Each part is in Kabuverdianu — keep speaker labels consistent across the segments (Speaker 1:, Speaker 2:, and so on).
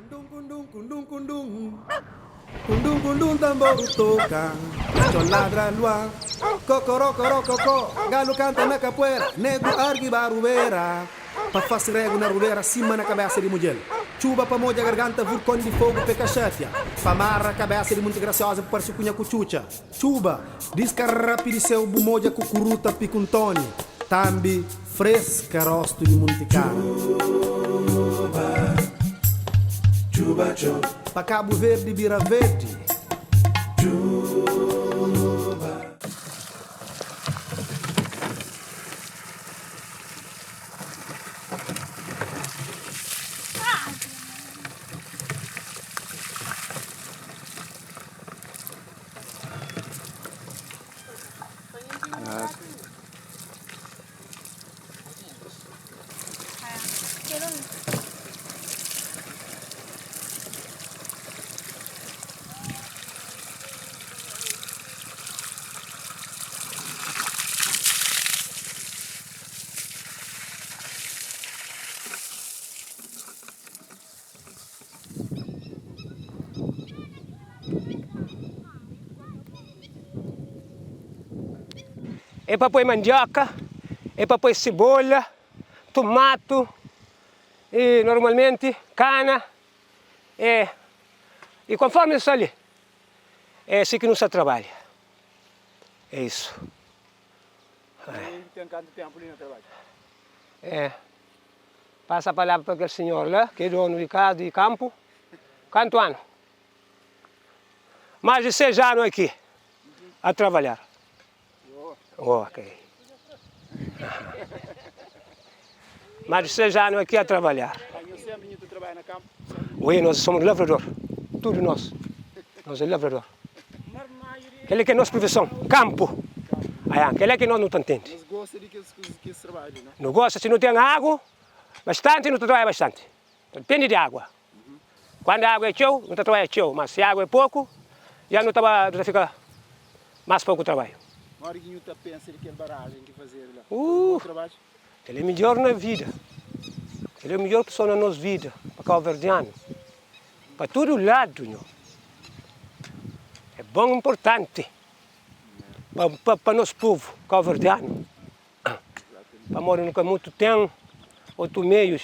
Speaker 1: Kundum kundum tambor toca, Cacho ladra lua, Cocorocorococó, Galo canta na capoeira, Negro argue barubera, Pa fase rego na rubera, Sima na cabeça di mudjel, Txuba pa modja garganta, Vulcon di fogo pe ka xatia, Pa marra cabeça di Munti Graciosa, Pa parse ku nha kutxutxa, Txuba, discarrapi di céu, Bu modja kukuruta piku Ntoni, Tambi fresca rostu di Munti Cara.
Speaker 2: Txuba, txuba txo.
Speaker 1: Pa Kabu Verdi bira verdi.
Speaker 2: Txuba.
Speaker 3: É pa poi mandioka, é pa poi sebola, tomato e normalmenti kana e e konformi sta li é si ki nu sta trabalha é isu.
Speaker 4: Ten kantu tenpu li na trabadju?
Speaker 3: É pasa palavra pa kel sinhor la ki é donu di kaza di kanpu kantu anu? Mais di 6 anu aki a trabalhar. Ok. Mais de 6 anos aqui a trabalhar. Oi, nós somos lavrador. Tudo nós. Nós é lavrador. Aquele que é nossa profissão, campo. Aí, aquele que nós não entende.
Speaker 4: Nós gosta de que esse trabalho, né?
Speaker 3: Não gosta, se não tem água, bastante, não trabalha bastante. Depende de água. Quando a água é txeu, nu ta trabalha txeu, mas se água é poku, já nu ta nu ta fika más poku trabalhu.
Speaker 4: Modi ki nhu ta pensa di kel barajen ki fazedu la? Foi un bon trabadju?
Speaker 3: Kel é midjor na vida. Kel é midjor pessoa na nos vida, pa kauverdianu, pa tudu ladu nho. É bon inportanti pa pa pa nos povu kauverdianu. Pamodi nu ka mutu ten otu meius,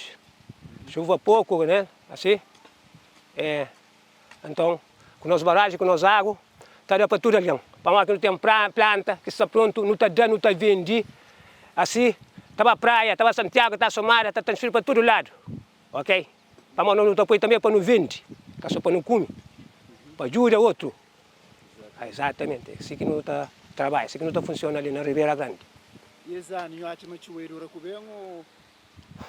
Speaker 3: chuva poku, né, asi, é, enton ku nos barajen, ku nos agu, ta da pa tudu algen, pamodi ki nu ten planta ki sta prontu, nu ta da, nu ta vendi, asi, ta ba praia, ta ba Santiagu, ta Somada, ta transfiri pa tudu ladu, ok, pamodi nu ta poi tanbe pa nu vendi, ka so pa nu kume, pa djuda otru. Exatamente, é si ki nu ta trabadja, é si ki nu ta funsiona li na Ribera Grandi.
Speaker 4: E es anu nhu atxa ma txuba e dura ku ben o?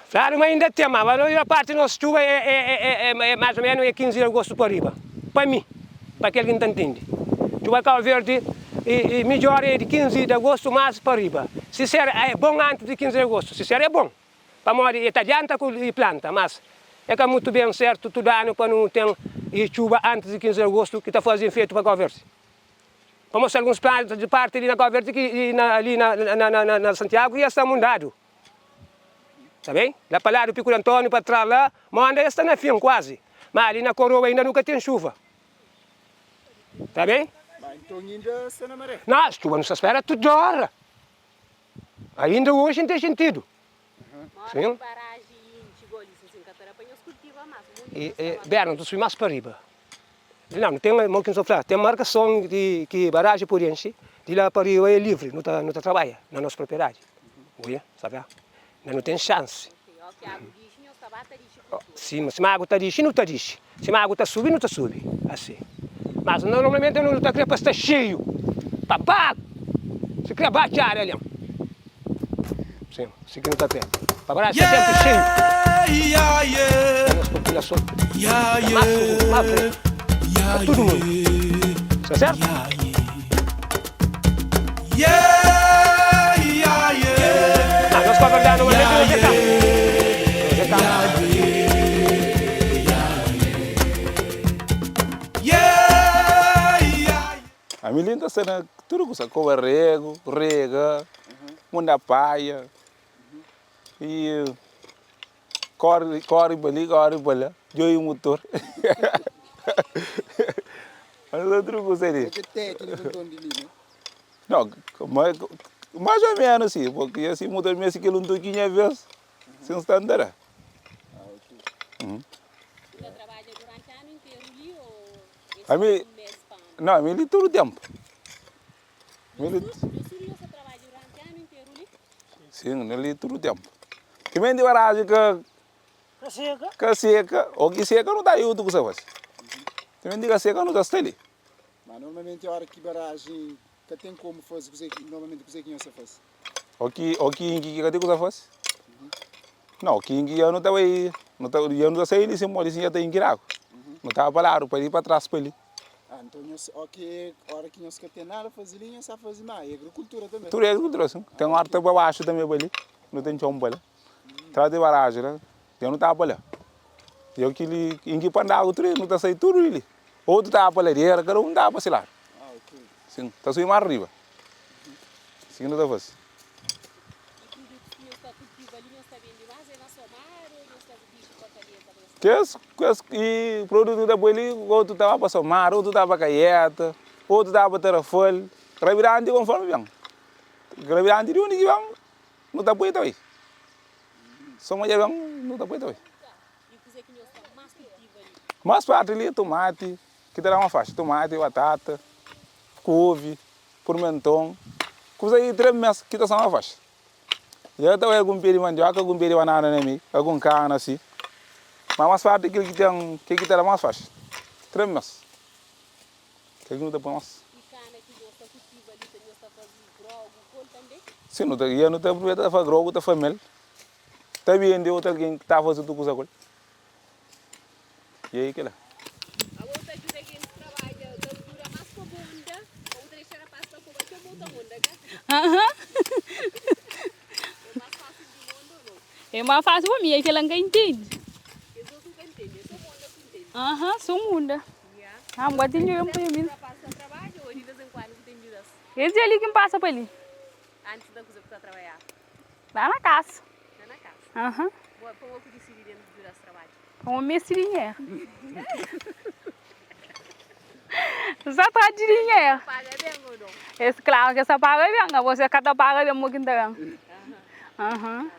Speaker 3: Fladu ma inda ten, ma maior parti di nos txuba é mais o menu é 15 di agostu pa riba, pa mi, pa kel ki N ta ntende. Txuba di Kau Verdi e midjor é di 15 di agostu mas pa riba. Si ser é bon antis di 15 di agostu, si ser é bon. Pamodi e ta adianta ku e planta, mas e ka mutu ben sertu tudu anu pa nu ten e txuba antis di 15 di agostu ki ta fazi efeitu pa Kau Verdi. Pamodi si alguns planta di parti li na Kau Verdi ki na li na na na Santiagu ki ya sta mundadu. Ta ben? La pa ladu Piku di Antoniu pa tras la, monda ya sta na fin kuazi. Ma li na Koroa inda nu ka ten xuva. Ta ben?
Speaker 4: Ma inton inda sta na maré.
Speaker 3: Nos, txuba nu sta spera tudu ora. Ainda oji N ten xintidu. Sim. E Berna, nu ta subi más pa riba. Não, nu ten, mo ki N sta fla, ten markason di ki baraji pode enxi, di la pa riba é livri, nu ta nu ta trabadja na nos propriedadi. Ui, sta fla? Inda nu ten xansi. Sima, sima agu ta dixi, nu ta dixi. Sima agu ta subi, nu ta subi. Asi. Mas normalmenti nu ta kre pa sta xeiu, pa ba, si kre ba txada alén. Sim, si ki nu ta kre. Pa baraju sta senpri xeiu. Pa nos populason ta mas suguru, mas dretu pa tudu mundu. Sta sertu? Mas nos pa verdadi normalmenti nos é kanpu. Nos é kanpu.
Speaker 5: Ami li N ta sta na tudu kusa, koba regu, rega, munda paia i. Kóre, kóre pa li, kóre pa la, djobe mutor. Mas otru kusa di.
Speaker 4: Ke tékniku nton di li, ne?
Speaker 5: Não, mas mais ou menos sim, porque assim muitas vezes que ele um toquinho às vezes, sem estar andar.
Speaker 4: Ah, ok.
Speaker 6: Você trabalha durante ano inteiro ali ou é só
Speaker 5: A mim,
Speaker 6: um mês para ano?
Speaker 5: não, a mim ali todo o tempo. A mim ali,
Speaker 6: No sul você trabalha durante ano inteiro ali?
Speaker 5: sim, ali todo o tempo. Que vem de barragem que
Speaker 3: Ka seka.
Speaker 5: que seca, ou que seca não dá aí outro que você faz. Também diga seca não dá ali.
Speaker 4: Mas normalmente a hora que barragem que tem como fazer, você, normalmente você que você faz.
Speaker 5: O que que que você faz? Não, o que eu não estava aí, não estava, eu não estava saindo, assim, assim, já tem que ir Não estava para lá, para ir para trás para ali.
Speaker 4: Ah, então nós, ok, a hora que nós que tem nada a fazer ali, nós sabe fazer mais. E agricultura também.
Speaker 5: Tudo é agricultura, sim. Tem uma horta para baixo também para ali, não tem chão para lá. Atrás de barragem, né? Eu não estava para lá. Eu que li, em que pandago, tudo, não está saindo tudo ali. Outro estava para ladeira, cada um estava para sei lá.
Speaker 4: Ah, ok.
Speaker 5: Sim, está subindo mais arriba. Sim, não está fácil.
Speaker 6: E produtos que nós cultiva ali, nós está vende mais, é na Somar ou nós está bicho para calheta?
Speaker 5: Que e produto da ali, outro estava para Somar, outro estava para Caieta, outro estava para Tarrafal. Rabirante conforme vem. Rabirante de onde que vem, não está por aí. Só já vem, não está por aí.
Speaker 6: E o que é que nós está mais cultiva ali?
Speaker 5: Mais parte ali é tomate, que dá uma faixa, tomate, batata, couve, pimentão. Coisa aí, 3 meses que tá só uma faixa. Já está algum pé de mandioca, algum pé de banana, né, algum cana assim. Mas mais parte aquilo que tem, que que tá mais faixa. 3 meses. Que que não tá mais.
Speaker 6: E cana que nós está cultiva ali, que nós está fazendo grogo, col também?
Speaker 5: Sim, não tá, eu não tá aproveitando para grogo, tá família. Tá bem de outro alguém que tá fazendo coisa com ele. E aí que lá.
Speaker 6: A outra ajuda quem trabalha, dura mais com bunda, a outra deixa a pasta com a outra bunda, cá?
Speaker 7: Aham.
Speaker 6: É mais fácil de mundo ou não?
Speaker 7: É mais fácil para mim, é que ela não entende.
Speaker 6: Eles outros não entendem, só mundo que entende.
Speaker 7: Aham, sou munda.
Speaker 6: Yeah.
Speaker 7: Ah, bota em eu para mim.
Speaker 6: Rapaz, trabalha ou de vez em quando que tem ajudas?
Speaker 7: Esse ali que me passa para ali.
Speaker 6: Antes da coisa para trabalhar,
Speaker 7: Lá na casa.
Speaker 6: lá na casa.
Speaker 7: Aham.
Speaker 6: Boa, como que decidi dentro de ajudas trabalho?
Speaker 7: Com o mês de dinheiro. Só tá de dinheiro.
Speaker 6: Paga bem ou não?
Speaker 7: Esse, claro que essa paga bem, você cada paga bem muito bem. Aham.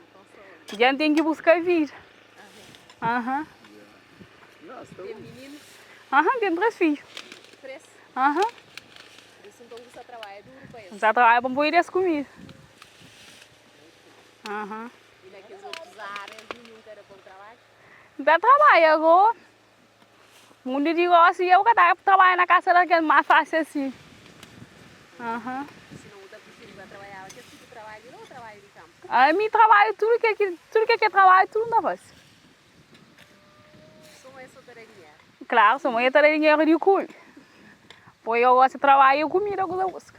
Speaker 7: Já tem que buscar vida. Aham.
Speaker 6: Tem meninos,
Speaker 7: Aham, tem três filhos.
Speaker 6: três.
Speaker 7: Aham.
Speaker 6: Eles então você trabalha duro para eles.
Speaker 7: Já trabalha para pôr eles comigo. Aham.
Speaker 6: E naqueles outros áreas, nenhum era bom trabalho.
Speaker 7: Dá trabalho agora. Mundo de gosto e eu que dá trabalho na casa daquele é mais fácil assim. Aham.
Speaker 6: Se não, eu prefiro vai trabalhar. Que tipo de trabalho não trabalho de campo.
Speaker 7: A mim trabalho tudo que é tudo que é trabalho, tudo não faz.
Speaker 6: Só é só ter dinheiro.
Speaker 7: Claro, só mãe tá dinheiro de comer. Pois eu gosto de trabalho e comida que eu busco.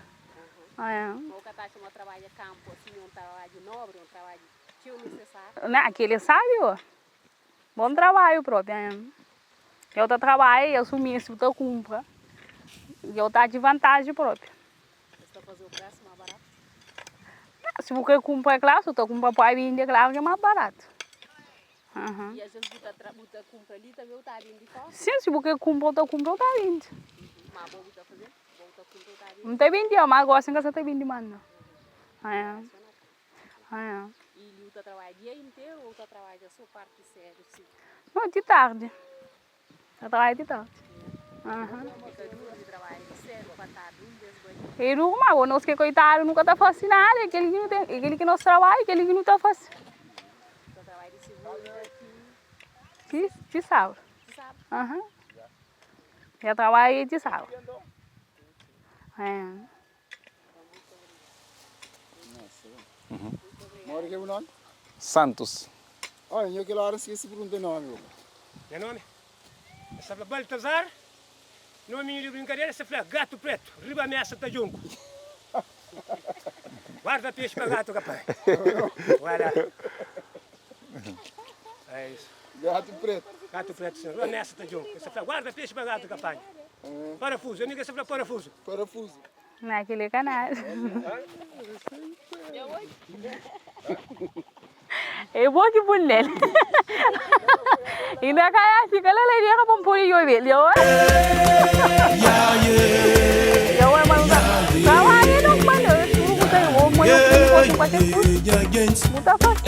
Speaker 7: É.
Speaker 6: Ou que tá chama trabalho campo, assim, um trabalho nobre, um trabalho que é necessário.
Speaker 7: Não, aquele sabe, ó. Bom trabalho próprio. É. Eu tô trabalho, eu sou se eu compra. Eu tá de vantagem própria.
Speaker 6: Você está fazendo o preço mais barato.
Speaker 7: Se você compra, é claro, se eu compra para vender, claro que é mais barato. Uhum.
Speaker 6: E às vezes você tá compra ali, também está vindo de fora.
Speaker 7: Sim, se você compra, eu compro, tá vende.
Speaker 6: Mas bom tá fazendo, bom tá compra, tá vindo.
Speaker 7: Não tá vendendo, mas gosto que você tá vendendo, mano. É. É.
Speaker 6: E ele tá trabalha o dia inteiro ou tá trabalha só parte sério, sim?
Speaker 7: Não, de tarde. Eu trabalho de tarde. Uhum.
Speaker 6: Fica duro de trabalho de cedo para tarde, um vez banho.
Speaker 7: E duro, mas nós que coitado nunca tá fazendo nada, aquele que não tem, aquele que nós trabalha, aquele que não tá fazendo.
Speaker 6: Tá trabalho de segunda aqui,
Speaker 7: De sábado.
Speaker 6: sabe?
Speaker 7: Aham. Já trabalho de sábado. É.
Speaker 4: Nossa. Mora que é o nome?
Speaker 5: Santos.
Speaker 4: Olha, eu aquela hora esqueci de perguntar o nome.
Speaker 3: Meu nome? Essa é Baltazar. Nome de brincadeira, essa é gato preto. Riba ameaça tá junco. Guarda peixe para gato, rapaz. Guarda. É isso.
Speaker 4: Gato preto.
Speaker 3: Gato preto, senhor. Ameaça tá junco. Essa é guarda peixe para gato, rapaz. Parafuso, amigo, essa é parafuso.
Speaker 4: Parafuso.
Speaker 7: Naquele canal. É bo ki pul nel. Inda ka ya fika la ladeira pa N pode djobe-l. Dja oi? Dja oi, ma nu ta trabadja i nu manda tudu ku ta ô ma nu pode faze kualker kuza. Nu ta fase.